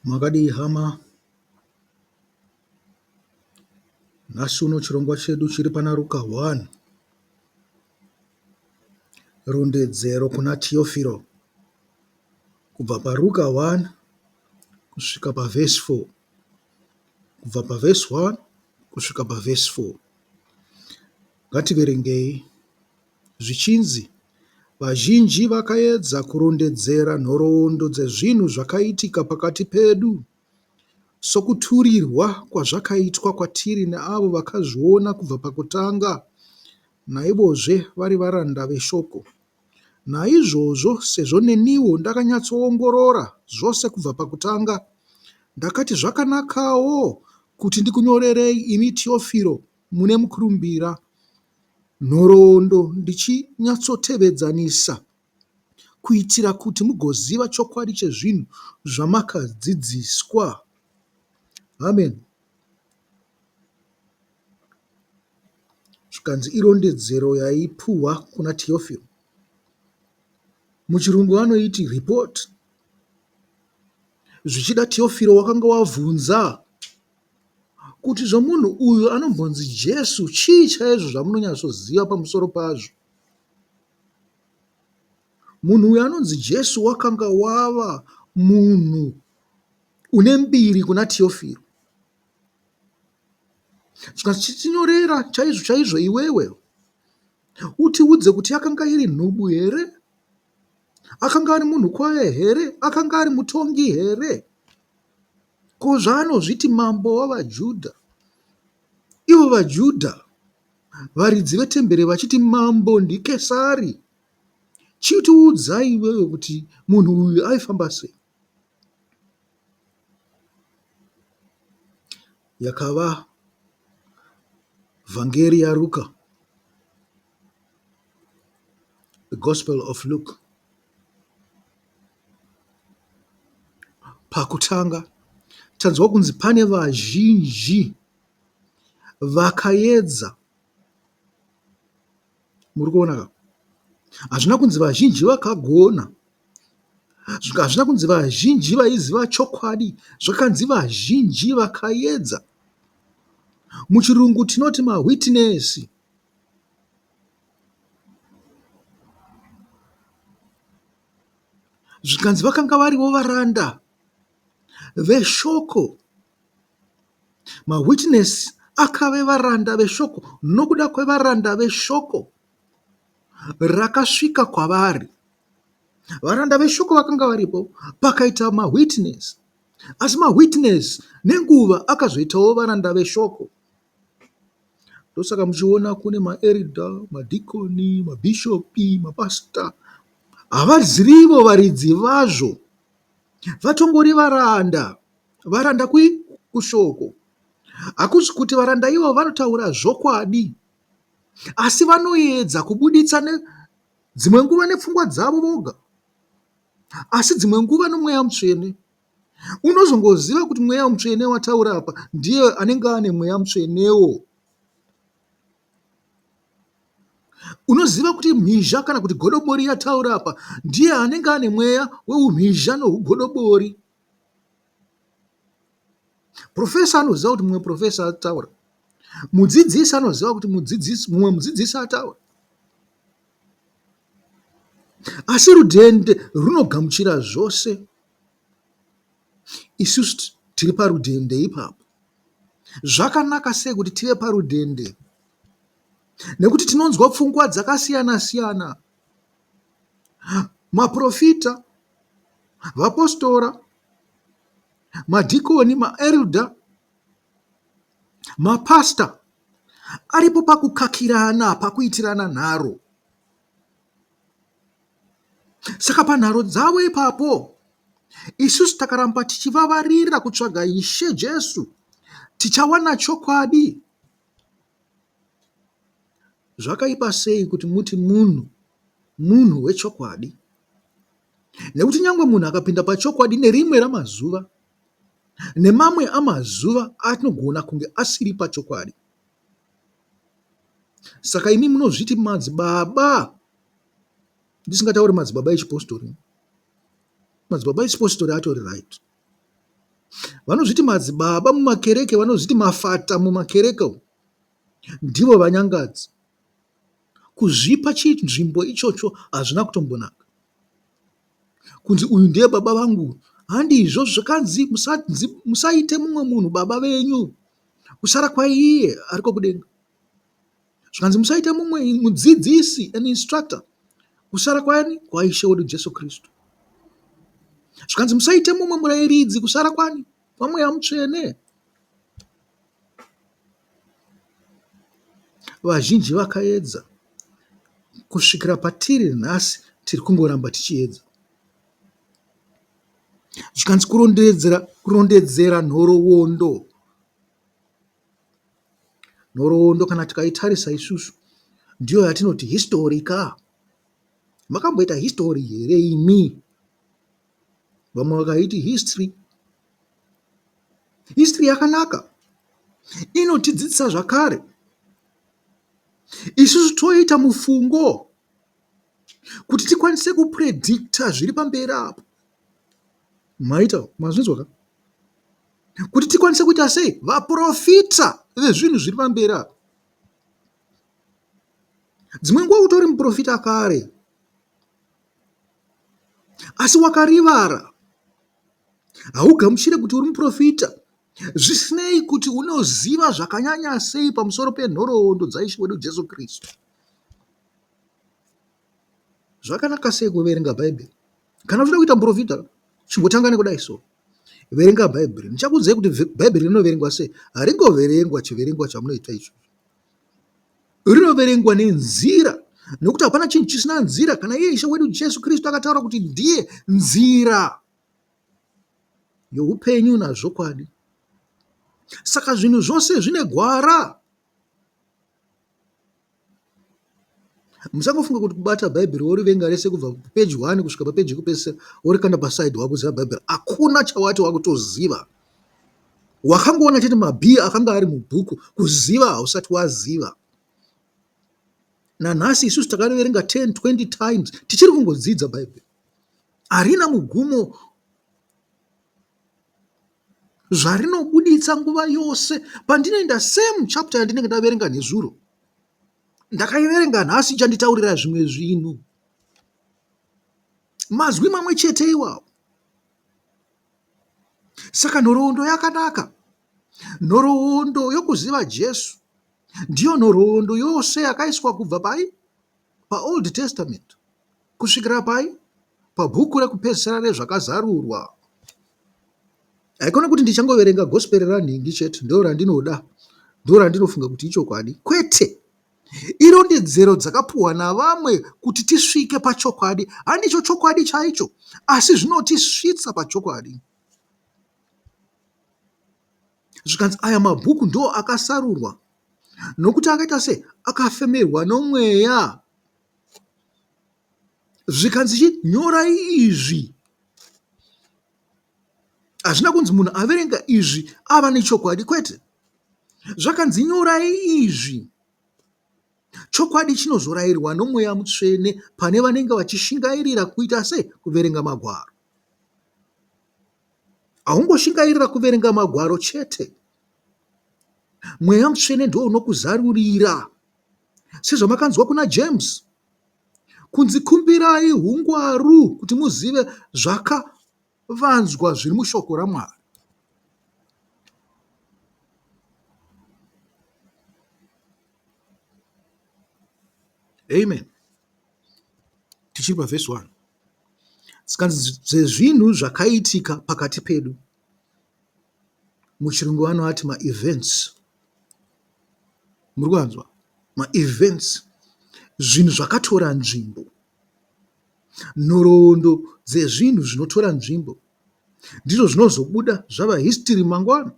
Makadii hama? Nhasi uno chirongwa chedu chiri pana Ruka 1. Rondedzero kuna Tiyofiro kubva paRuka 1 kusvika pavhesi 4. Kubva pavhesi 1 kusvika pavhesi 4. Ngativerengei. Zvichinzi, Vazhinji vakaedza kurondedzera nhoroondo dzezvinhu zvakaitika pakati pedu, sokuturirwa kwazvakaitwa kwatiri neavo vakazviona kubva pakutanga, naivozve vari varanda veshoko. Naizvozvo, sezvo neniwo ndakanyatsoongorora zvose kubva pakutanga, ndakati zvakanakawo kuti ndikunyorerei imi Tiofiro mune mukurumbira, nhoroondo ndichinyatsotevedzanisa kuitira kuti mugoziva chokwadi chezvinhu zvamakadzidziswa. Amen. Zvikanzi irondedzero yaipuhwa kuna Teofilo. Muchirungu vanoiti report. Zvichida Teofilo wakanga wabvunza Kuti zvomunhu uyu anombonzi Jesu chii chaizvo zvamunonyatsoziva pamusoro pazvo? Munhu uyu anonzi Jesu wakanga wava munhu une mbiri kuna Tiyofiro. Chitinyorera chaizvo chaizvo iwewe utiudze kuti yakanga iri nhubu here? Akanga ari munhu kwaye here? Akanga ari mutongi here? Ko zvaanozviti mambo wavaJudha, ivo vaJudha varidzi vetembere vachiti mambo ndiKesari, chitiudzai iwewe kuti munhu uyu aifamba sei? Yakava Vhangeri yaRuka, The Gospel of Luke. Pakutanga tanzwa kunzi pane vazhinji vakaedza. Muri kuona ka? Hazvina kunzi vazhinji vakagona. Hazvina kunzi vazhinji vaiziva chokwadi. Zvakanzi vazhinji vakaedza. Muchirungu tinoti mahwitinesi. Zvikanzi vakanga varivo varanda veshoko. Mawitness akave varanda veshoko nokuda kwevaranda veshoko rakasvika kwavari. Varanda veshoko vakanga varipo pakaita mawitness asi mawitness nenguva akazoitawo varanda veshoko. Ndosaka muchiona kune maeridha, madhikoni, mabhishopi, mapasita. Havazirivo varidzi vazvo. Vatongori varanda. Varanda kui? Kushoko. Hakusi kuti varanda ivavo vanotaura zvokwadi, asi vanoedza kubuditsa dzimwe nguva nepfungwa dzavo voga, asi dzimwe nguva noMweya Mutsvene. Unozongoziva kuti Mweya Mutsvene wataura apa ndiye anenge ane Mweya Mutsvenewo. Unoziva kuti mhizha kana kuti godobori yataura apa ndiye anenge ane mweya weumhizha nougodobori. Profesa anoziva kuti mumwe profesa ataura. Mudzidzisi anoziva kuti mudzidzisi mumwe mudzidzisi ataura. Asi rudhende runogamuchira zvose. Isusu tiri parudhende ipapo. Zvakanaka sei kuti tive parudhende nekuti tinonzwa pfungwa dzakasiyana siyana. Maporofita, vapositora, madhikoni, maeridha, mapasita aripo pakukakirana, pakuitirana nharo. Saka panharo dzavo ipapo, isusu takaramba tichivavarira kutsvaga Ishe Jesu, tichawana chokwadi. Zvakaipa sei kuti muti munhu munhu wechokwadi? Nekuti nyangwe munhu akapinda pachokwadi nerimwe ramazuva, nemamwe amazuva anogona kunge asiri pachokwadi. Saka imi munozviti madzibaba, ndisingatauri madzibaba echipositori, madzibaba echipositori atori right. Vanozviti madzibaba mumakereke, vanozviti mafata mumakereke umu, ndivo vanyangadzi. Kuzvipa chinzvimbo ichocho hazvina kutombonaka. Kunzi uyu ndiye baba vangu handizvo zvakanzi musaite mumwe munhu baba venyu kusara kwaiye ariko kudenga. Zvikanzi musaite mumwe mudzidzisi an instructor kusara kwani kwaIshe wedu Jesu Kristu. Zvikanzi musaite mumwe murairidzi kusara kwani kwaMweya Mutsvene. Vazhinji vakaedza kusvikira patiri nhasi tiri kungoramba tichiedza. Zvikanzi kurondedzera kurondedzera nhoroondo. Nhoroondo kana tikaitarisa isusu ndiyo yatinoti history ka. Makamboita history here imi? Vamwe vakaiti history. History yakanaka inotidzidzisa zvakare isusu toita mufungo kuti tikwanise kupredicta zviri pamberi apo. Maita mazvinzwa ka? Kuti tikwanise kuita sei vaprofita vezvinhu zviri pamberi apo. Dzimwe nguva utori muprofita kare asi wakarivara. Haugamuchire kuti uri muprofita zvisinei kuti unoziva zvakanyanya sei pamusoro penhoroondo dzaIshe wedu Jesu Kristu. Zvakanaka sei kuverenga Bhaibheri? Kana uchida kuita muprofita, chimbotanga nekudai so. Verenga Bhaibheri. Ndichakuudzai kuti Bhaibheri rinoverengwa sei. Haringoverengwa chiverengwa chamunoita icho. Rinoverengwa nenzira nokuti hapana chinhu chisina nzira. Kana iye Ishe wedu Jesu Kristu akataura kuti ndiye nzira youpenyu nazvokwadi. Saka zvinhu zvose zvine gwara. Musangofunga kuti kubata bhaibheri worivenga rese kubva peji 1 kusvika papeji yekupedzisira worikanda paside wakuziva bhaibheri. Hakuna chawati wakutoziva. Wakangoona chete mabhii akanga ari mubhuku, kuziva hausati waziva. Nanhasi isusu takariverenga 10, 20 times tichiri kungodzidza bhaibheri. Harina mugumo zvarinobuditsa nguva yose pandinoenda same chapter yandinenge ndaverenga nezuro ndakaiverenga nhasi ichanditaurira zvimwe zvinhu mazwi mamwe chete iwawo saka nhoroondo yakanaka nhoroondo yokuziva jesu ndiyo nhoroondo yose yakaiswa kubva pai paold testament kusvikira pai pabhuku rekupedzisira rezvakazarurwa Haikona kuti ndichangoverenga gospel ranhingi chete ndo randinoda ndo randinofunga kuti ichokwadi. Kwete! Irondedzero dzakapuhwa navamwe kuti tisvike pachokwadi. Handicho chokwadi chaicho, asi zvinotisvitsa pachokwadi. Zvikanzi aya mabhuku ndo akasarurwa nokuti akaita se akafemerwa nomweya. Zvikanzi chi nyorai izvi. Hazvina kunzi munhu averenga izvi ava nechokwadi kwete. Zvakanzi nyorai izvi. Chokwadi chinozorairwa nomweya mutsvene pane vanenge vachishingairira kuita sei? Kuverenga magwaro. Haungoshingairira kuverenga magwaro chete. Mweya mutsvene ndiwo unokuzarurira. Sezvamakanzwa kuna James kunzi kumbirai hungwaru kuti muzive zvaka vanzwa zviri mushoko raMwari. Amen. Tichiri pavhesi 1. Zikanzi zvezvinhu zvakaitika pakati pedu. Muchirungu vanoati maevents. Muri kuanzwa? Maevents. Zvinhu zvakatora nzvimbo. Nhoroondo dzezvinhu zvinotora nzvimbo ndizvo zvinozobuda zvava history mangwana.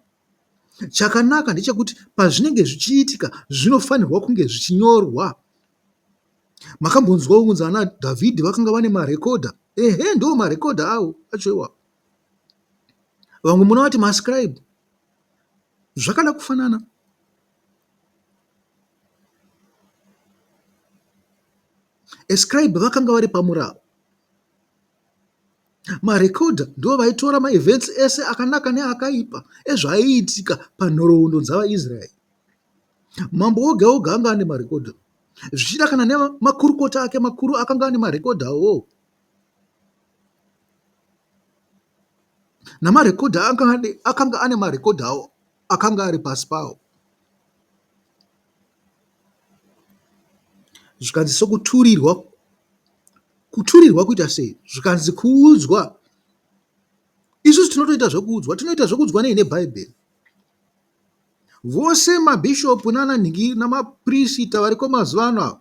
Chakanaka ndechekuti pazvinenge zvichiitika zvinofanirwa kunge zvichinyorwa. Makambonzwawo kunzi ana Dhavhidhi vakanga vane marekodha? Ehe ndiwo marekodha awo acho iwawo. Vamwe munovati mascribe. Zvakada kufanana. A scribe vakanga vari pamurau. Marekodha ndivo vaitora maevents ese akanaka neakaipa ezvaiitika panhoroondo dzavaIsraeri. Mambo woga woga anga ane marekodha. Zvichida kana nemakurukota ake makuru akanga ane marekodha awowo. Namarekodha akanga ane marekodha awo akanga ari pasi pawo. Zvikanzi sokuturirwa Kuturirwa kuita sei? Zvikanzi kuudzwa. Isusu tinotoita zvekuudzwa. Tinoita zvekuudzwa nei neBhaibheri? Vose mabhishopu nananhingi namaprisita variko mazuva ano ava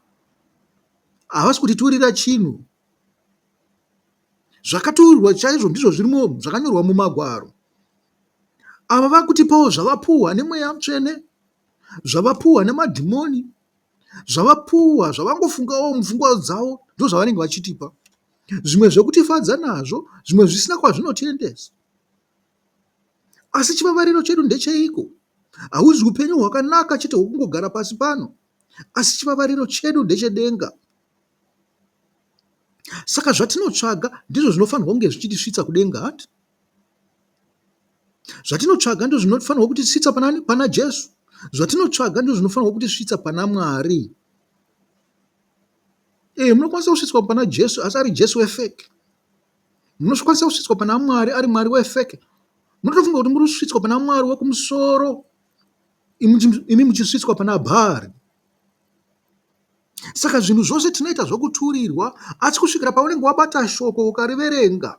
havasi kutiturira chinhu. Zvakaturirwa chaizvo ndizvo zvirimo zvakanyorwa mumagwaro. Ava vakutipawo zvavapuhwa nemweya mutsvene, zvavapuhwa nemadhimoni, Zvavapuwa zvavangofungawo mupfungwa dzavo ndozvavanenge vachitipa. Zvimwe zvekutifadza nazvo, zvimwe zvisina kwazvinotiendesa. Asi chivavariro chedu ndecheiko? Hauzi upenyu hwakanaka chete hwekungogara pasi pano, asi chivavariro chedu ndechedenga. Saka zvatinotsvaga ndizvo zvinofanirwa kunge zvichitisvitsa kudenga hanti? Zvatinotsvaga ndizvo zvinofanirwa kutisvitsa panani? Pana Jesu. Zvatinotsvaga ndizvo zvinofanirwa kutisvitsa pana Mwari. Eh, munokwanisa kusvitswa pana Jesu asi ari Jesu wefake. Munokwanisa kusvitswa pana Mwari ari Mwari wefake. Munotofunga kuti muri kusvitswa pana Mwari wekumusoro imi muchisvitswa pana Bhaari. Saka zvinhu zvose tinoita zvokuturirwa asi kusvikira paunenge wabata shoko ukariverenga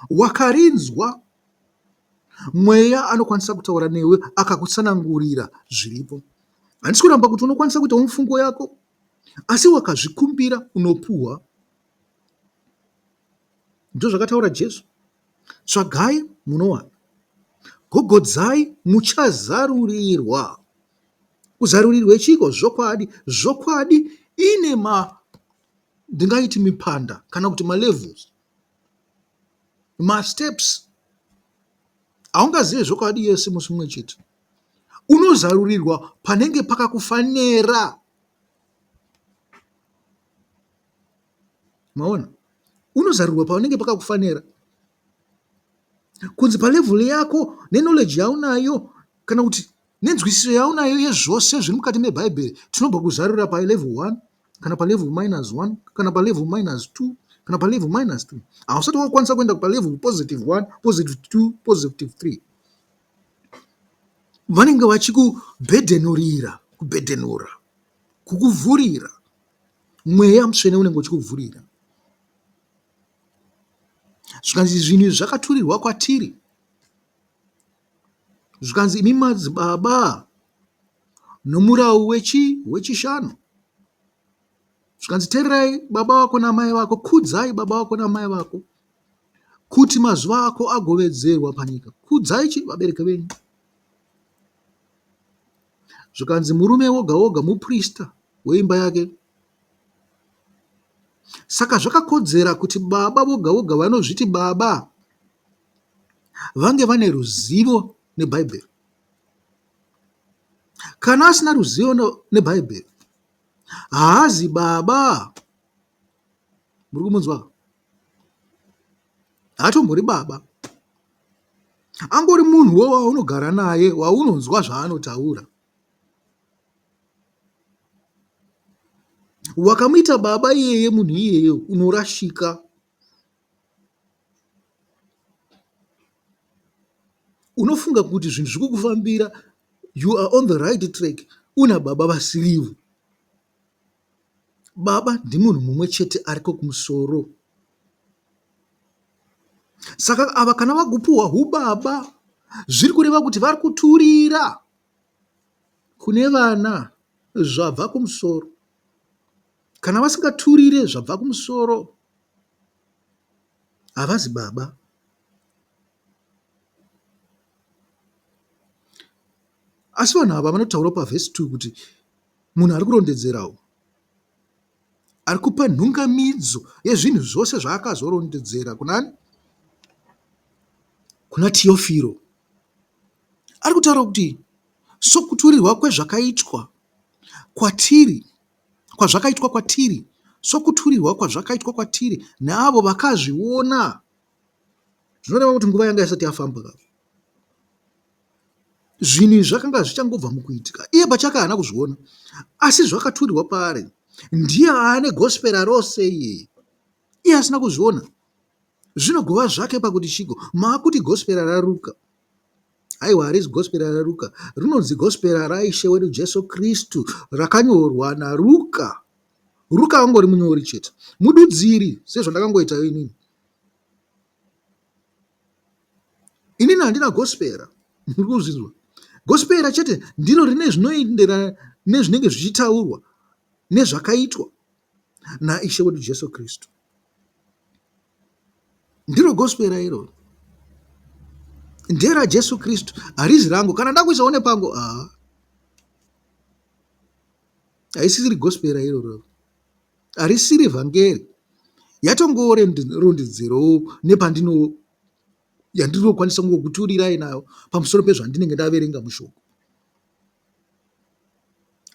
Wakarinzwa, Mweya anokwanisa kutaura newe akakutsanangurira zviripo. Handisi kuramba kuti unokwanisa kuitawo mifungo yako, asi wakazvikumbira unopuhwa. Ndozvakataura Jesu. Tsvagai munowana, gogodzai muchazarurirwa. Kuzarurirwe chiiko? Zvokwadi. Zvokwadi ine ma ndingaiti mipanda kana kuti malevels. Masteps haungazive zvokwadi yese musi mumwe chete. Unozarurirwa panenge pakakufanira. Maona? Unozarurirwa panenge pakakufanira. Kunzi palevel yako neknowledge yaunayo kana kuti Nenzwisiso yaunayo yezvose zviri mukati meBhaibheri, tinobva kuzarura palevel 1 kana palevel minus 1 kana palevel minus 2 kana palevel minus 3. Hausati wakukwanisa kuenda palevel positive 1, positive 2, positive 3. Vanenge vachikubhedhenurira, kubhedhenura, kukuvhurira. Mweya Mutsvene unenge uchikuvhurira. Zvikanzi zvinhu izvi zvakaturirwa kwatiri. Zvikanzi imi madzibaba nomurau wechi wechishanu. Zvikanzi tererai baba vako namai vako, kudzai baba vako namai vako kuti mazuva ako agovedzerwa panyika. Kudzai chi vabereki venyu. Zvikanzi murume woga woga muprista weimba yake. Saka zvakakodzera kuti baba voga voga vanozviti baba vange vane ruzivo neBhaibheri. Kana asina ruzivo neBhaibheri, haazi baba. Muri kumunzwa? Haatombori baba. Angori munhuwo waunogara naye waunonzwa zvaanotaura. Wakamuita baba iyeye munhu iyeye unorashika. Unofunga kuti zvinhu zviri kukufambira you are on the right track una baba vasirivo. Baba ndimunhu mumwe chete ariko kumusoro. Saka ava kana vakupuhwa hubaba zviri kureva kuti vari kuturira kune vana zvabva kumusoro. Kana vasingaturire zvabva kumusoro havazi baba. Asi vanhu ava vanotaura pavhesi 2 kuti munhu ari kurondedzera uyu ari kupa nhungamidzo yezvinhu zvose zvaakazorondedzera kunani? Kuna Tiyofiro. Ari kutaura kuti sokuturirwa kwezvakaitwa kwatiri, kwazvakaitwa kwatiri Sokuturirwa kwazvakaitwa kwatiri neavo vakazviona. Zvinoreva kuti nguva yanga isati yafamba ka. Zvinhu izvi zvakanga zvichangobva mukuitika. Iye pachake haana kuzviona, asi zvakaturirwa paari. Ndiye aane gospera rose iyeye. Iye asina kuzviona. Zvinogova zvake pakuti chiko? Maakuti gospera raRuka. Haiwa, harizi gospera raRuka. Rinonzi gospera raIshe wedu Jesu Kristu rakanyorwa naRuka. Ruka angori munyori chete. Mududziri, sezvandakangoitawo inini. Inini handina gospera. Muri kuzvinzwa? Gospera chete ndiro rine zvinoenderana nezvinenge zvichitaurwa nezvakaitwa naIshe wedu Jesu Kristu. Ndiro gospera iroro. Ndera Jesu Kristu, harizi rangu. Kana ndakuisawo nepangu, haa. Haisisiri gospera iroro. Harisiri vhangeri. Yatongove rondedzerowo nepandino yandinokwanisa kungokuturirai nayo pamusoro pezvandinenge ndaverenga mushoko.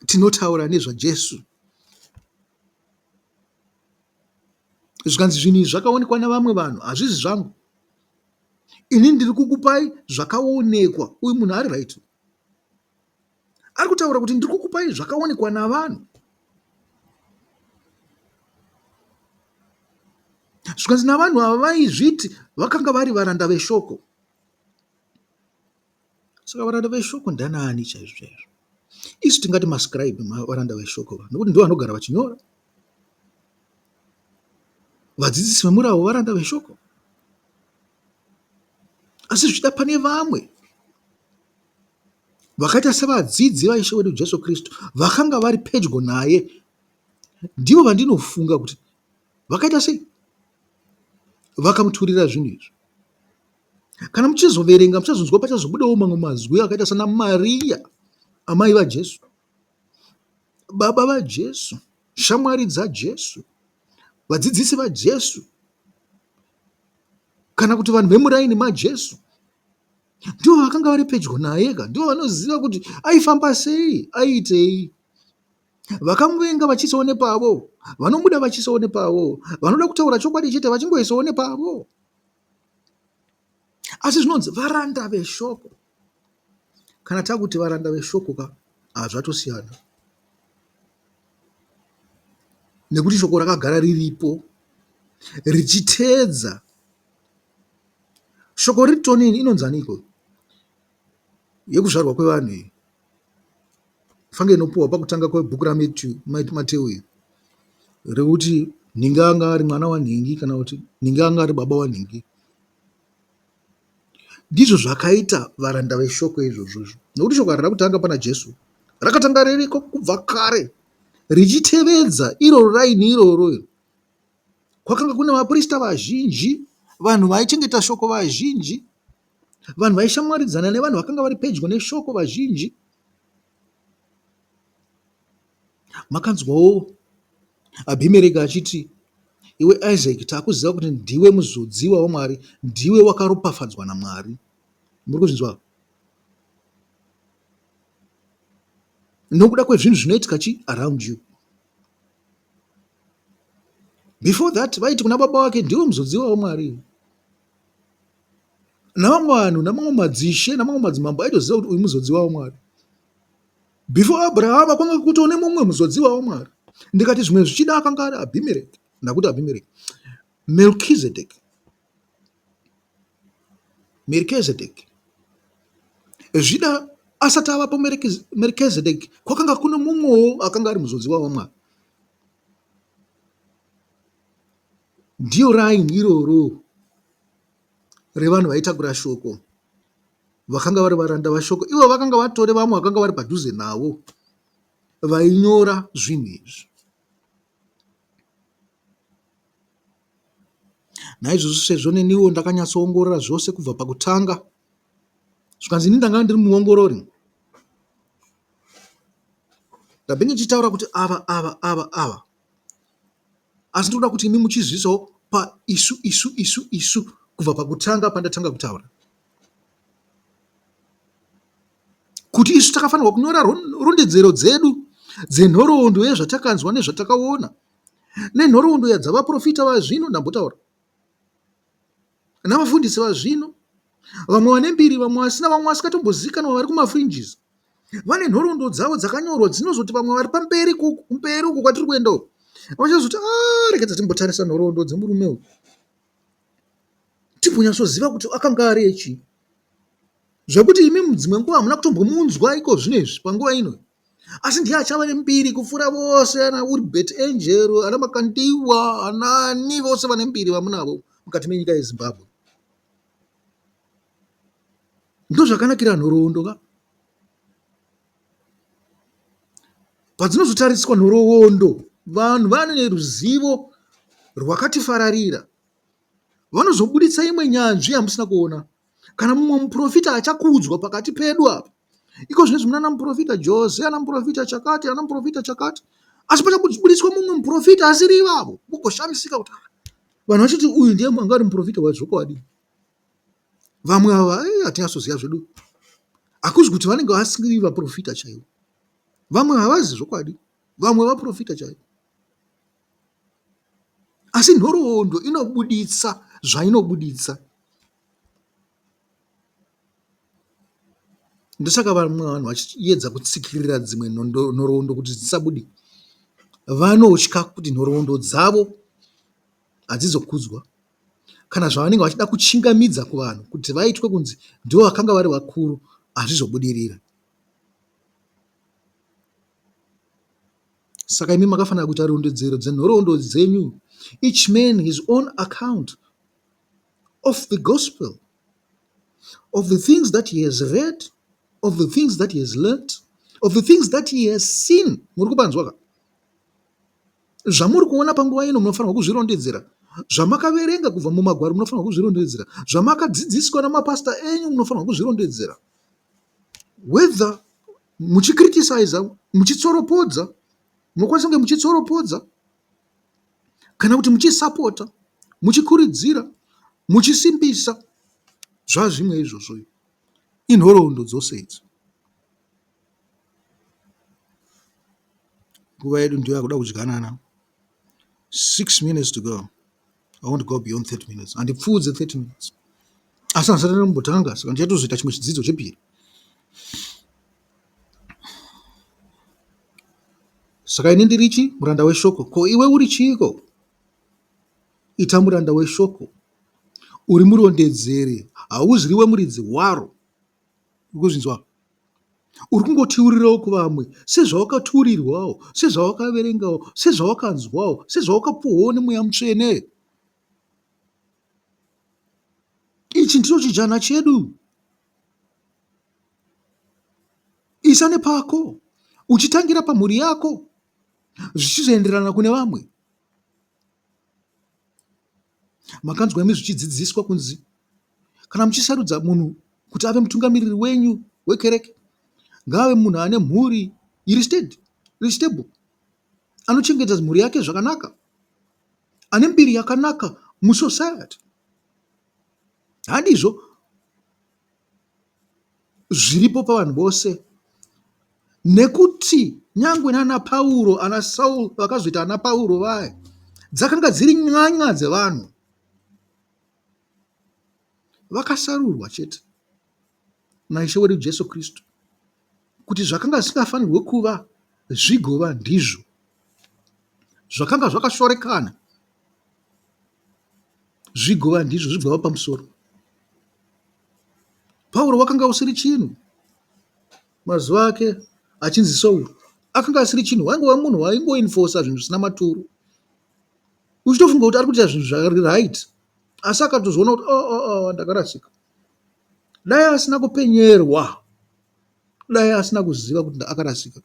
Tinotaura nezvaJesu. Zvikanzi zvinhu izvi zvakaonekwa navamwe vanhu hazvisi zvangu. Ini ndiri kukupai zvakaonekwa. Uyu munhu ari right. Ari kutaura kuti ndiri kukupai zvakaonekwa navanhu. Zvikanzi navanhu ava vaizviti vakanga vari varanda veshoko. Saka varanda veshoko ndanaani chaizvo chaizvo? Isu tingati mascribe varanda veshoko nekuti ndivo vanogara vachinyora. Vadzidzisi vemurawo varanda veshoko. Asi zvichida pane vamwe vakaita sevadzidzi vaIshe wedu Jesu Kristu vakanga vari pedyo naye. Ndivo vandinofunga kuti vakaita sei? Vakamuturira zvinhu izvi. Kana muchizoverenga muchazonzwa pachazobudawo mamwe mazwi akaita sana Mariya amai vaJesu, baba vaJesu, shamwari dzaJesu, vadzidzisi vaJesu kana kuti vanhu vemuraini maJesu. Ndivo vakanga vari pedyo naye ka, ndivo vanoziva kuti aifamba sei, aiitei. Vakamuvenga vachiisawo nepavo, vanomuda vachiisawo nepavo, vanoda kutaura chokwadi chete vachingoisawo nepavo. Asi zvinonzi varanda veshoko. Kana takuti varanda veshoko ka, ah zvatosiyana. Nekuti shoko rakagara riripo richiteedza. Shoko ritonini inonzi aniko? Yekuzvarwa kwevanhu iyi. Fange inopuwa pakutanga kwebhuku raMateu iri. Rekuti nhingi anga ari mwana wanhingi kana kuti nhingi anga ari baba wanhingi. Ndizvo zvakaita varanda veshoko izvozvo izvo. Nekuti shoko harina kutanga pana Jesu. Rakatanga ririko kubva kare richitevedza iro raini iroro iro. Kwakanga kune vaprista vazhinji, vanhu vaichengeta shoko vazhinji, vanhu vaishamwaridzana nevanhu vakanga vari pedyo neshoko vazhinji. Makanzwawo Abhimereki achiti, Iwe Isaki, takuziva kuti ndiwe muzodziwa waMwari, ndiwe wakaropafadzwa naMwari. Muri kuzvinzwa? Nokuda kwezvinhu zvinoitika chi around you. Before that vaiti kuna baba vake ndiwe muzodziwa waMwari. Navamwe vanhu namamwe madzishe namamwe madzimambo aitoziva kuti uyu muzodziwa waMwari. Before Abrahama kwanga kutone mumwe muzodziwa waMwari. Ndikati zvimwe zvichida akanga ari Abhimereki. Ndakuti Abhimereki. Melkizedek. Melkizedek. Zvida asati avapo Melkizedek kwakanga kune mumwewo akanga ari muzodziwa waMwari. Ndiyo raini iroro revanhu vaitakura shoko vakanga vari varanda vashoko ivo vakanga vatore vamwe vakanga vari padhuze navo vainyora zvinhu izvi. Naizvozvo sezvo neniwo ndakanyatsoongorora zvose kubva pakutanga, zvikanzi ini ndanga ndiri muongorori, ndabve ndichitaura kuti ava ava ava ava, asi ndinoda kuti imi muchizviisawo paisu isu isu isu kubva pakutanga pandatanga kutaura. Kuti isu takafanirwa kunyora rondedzero dzedu dzenhoroondo yezvatakanzwa nezvatakaona. Nenhoroondo dzavaprofita vazvino ndambotaura. Navafundisi vazvino, vamwe vane mbiri, vamwe vasina, vamwe vasingatombozikanwa vari kumafringes. Vane nhoroondo dzavo dzakanyorwa dzinozoti vamwe vari pamberi kumberi uko kwatiri kuenda uko vachazoti ah, regedza timbotarisa nhoroondo dzemurume uyu timbonyatsoziva kuti akanga ari echii zvekuti imi dzimwe nguva hamuna kutombomunzwa iko zvino izvi panguva ino asi ndiye achava nembiri kupfuura vose ana Urbert Angel ana Makandiwa anaani vose vane mbiri vamunavo mukati menyika yeZimbabwe. Ndozvakanakira nhoroondo ka. Padzinozotariswa nhoroondo vanhu vane ruzivo rwakati fararira vanozobuditsa imwe nyanzvi yamusina kuona kana mumwe muprofita achakudzwa pakati pedu apa. Iko zvinezvi munana muprofita Jose, ana muprofita chakati, ana muprofita chakati, asi pachabudiswa mumwe muprofita asiri ivavo, mugoshamisika kuti ah, vanhu vachiti uyu ndiye anga ari muprofita wezvokwadi. Vamwe ava eh, hatinyatsoziva zvedu, hakuzi kuti vanenge vasiri vaprofita chaivo, vamwe havazi zvokwadi, vamwe vaprofita chaivo. Asi nhoroondo inobuditsa zvainobuditsa. Ndosaka vamwe vanhu vachiedza kutsikirira dzimwe nhoroondo kuti dzisabude. Vanotya kuti nhoroondo dzavo hadzizokudzwa kana zvavanenge vachida kuchingamidza kuvanhu kuti vaitwe kunzi ndivo vakanga vari vakuru hazvizobudirira. Saka imi makafanira kuita rondedzero dzenhoroondo dzenyu each man his own account of the gospel. of the things that he has read, of the things that he has learnt, of the things that he has seen. Muri kupanzwa ka? Zvamuri kuona panguva ino munofanirwa kuzvirondedzera. Zvamakaverenga kubva mumagwaro munofanirwa kuzvirondedzera. Zvamakadzidziswa namapasita enyu munofanirwa kuzvirondedzera. Whether muchikriticiza, muchitsoropodza, munokwanisa kunge muchitsoropodza kana kuti muchisapota, muchikurudzira, muchisimbisa zvazvimwe izvozvo inhoroondo dzose idzi. Nguva yedu ndiyo yakuda kudyanana. 6 minutes to go. I won't go beyond 30 minutes. Handipfuudze 30 minutes. Asi handisati ndambotanga saka ndichatozoita chimwe chidzidzo chepiri. Saka ini ndiri chi? Muranda weshoko. Ko iwe uri chiiko? Ita muranda weshoko. Uri murondedzeri, hauziriwe muridzi waro. Uri kuzvinzwa? Uri kungotiurirawo kuvamwe sezvawakatiurirwawo, sezvawakaverengawo, sezvawakanzwawo, sezvawakapuhwawo neMweya Mutsvene. Ichi ndicho chijana chedu. Isa nepako, uchitangira pamhuri yako, zvichizoenderana kune vamwe. Makanzwa imi zvichidzidziswa kunzi kana muchisarudza munhu kuti ave mutungamiriri wenyu wekereke, ngaave munhu ane mhuri iri steady, iri stable, anochengeta mhuri yake zvakanaka, ane mbiri yakanaka musociety. Handizvo zviripo pavanhu vose nekuti nyangwe nana Pauro ana Saul vakazoita ana Pauro vaya dzakanga dziri nyanya dzevanhu vakasarurwa chete naIshe wedu Jesu Kristu kuti zvakanga zvisingafanirwe kuva zvigova ndizvo zvakanga zvakashorekana zvigova ndizvo zvigova pamusoro. Pauro wakanga usiri chinhu mazuva ake achinzi Sauro akanga asiri chinhu waingova munhu waingoenforcer zvinhu zvisina maturo uchitofunga kuti ari kuita zvinhu zviri right asi akatozoona kuti oh, oh, oh, ndakarasika dai asina kupenyerwa dai asina kuziva kuti akarasika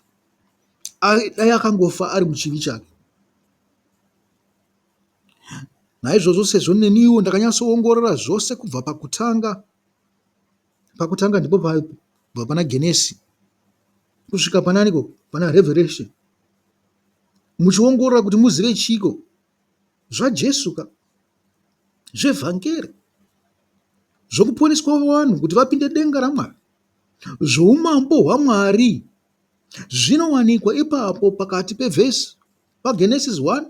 dai akangofa ari muchivi chake Naizvozvo sezvo neniwo ndakanyatsoongorora zvose kubva pakutanga, pakutanga ndipo kubva pana Genesi kusvika pananiko pana Revelation, muchiongorora kuti muzive chiiko zvaJesu ka, zvevhangeri, zvokuponeswa vanhu kuti vapinde denga raMwari, zvoumambo hwaMwari zvinowanikwa ipapo pakati pevhesi paGenesis 1.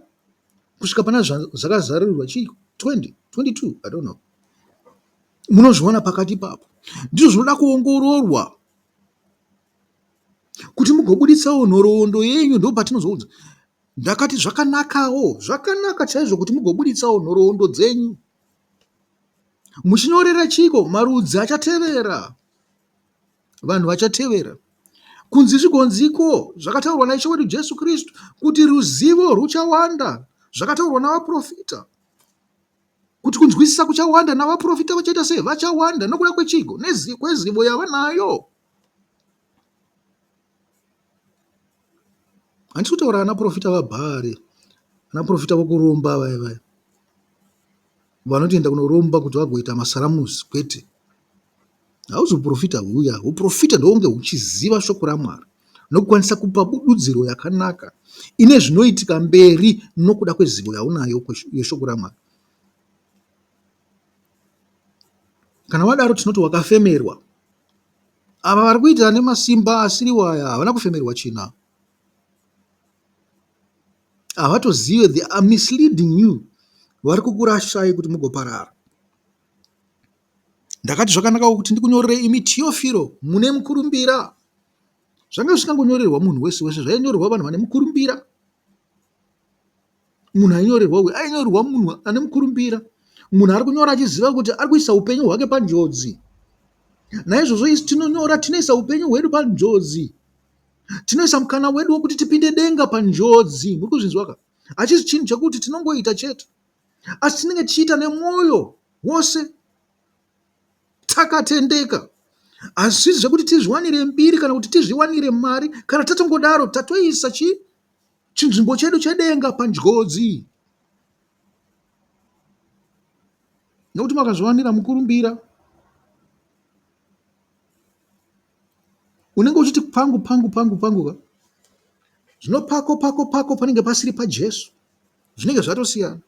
kusvika pana Zvakazarurirwa chii 20, 22, I don't know. Munozviona pakati ipapo. Ndizvo zvinoda kuongororwa kuti mugobuditsawo nhoroondo yenyu ndopatinozoudza. Ndakati zvakanakawo, zvakanaka chaizvo kuti mugobuditsawo nhoroondo dzenyu. Muchinyorera chiiko marudzi achatevera. Vanhu vachatevera. Kunzi zvigonziko zvakataurwa naIshe wedu Jesu Kristu kuti ruzivo rwuchawanda zvakataurwa navaprofita kuti kunzwisisa kuchawanda navaprofita vachaita sei vachawanda nokuda kwechiko kwezivo yavanayo. Handisi kutaura ana profita vaBhaari, ana profita vokuromba vaya vaya vanotoenda kunoromba kuti vagoita masaramusi kwete. Hauzi uprofita huya, uprofita ndohunge huchiziva shoko raMwari nokukwanisa kupa bududziro yakanaka ine zvinoitika mberi nokuda kwezivo yaunayo yeshoko raMwari. Kana wadaro tinoti wakafemerwa. Ava vari kuita nemasimba asiriwo aya havana kufemerwa china. Havatozive they are misleading you. Vari kukurashai kuti mugoparara. Ndakati zvakanakawo kuti ndikunyorerei imi Tiyofiro mune mukurumbira. Zvanga zvisingangonyorerwa munhu wese wese, zvainyorerwa vanhu vane mukurumbira. Munhu ainyorerwa uyu ainyorerwa munhu ane mukurumbira, munhu ari kunyora achiziva kuti ari kuisa upenyu hwake panjodzi. Naizvozvo isu tinonyora tinoisa upenyu hwedu panjodzi, tinoisa mukana wedu wekuti tipinde denga panjodzi. Muri kuzvinzwa ka? Hachisi chinhu chekuti tinongoita chete, asi tinenge tichiita nemwoyo wose takatendeka. Hazvisi zvekuti tizviwanire mbiri kana kuti tizviwanire mari. Kana tatongodaro tatoisa chii? Chinzvimbo chedu chedenga panjodzi. Nekuti makazviwanira mukurumbira. Unenge uchiti pangu pangu pangu pangu ka. Zvino pako pako pako panenge pasiri paJesu. Zvinenge zvatosiyana.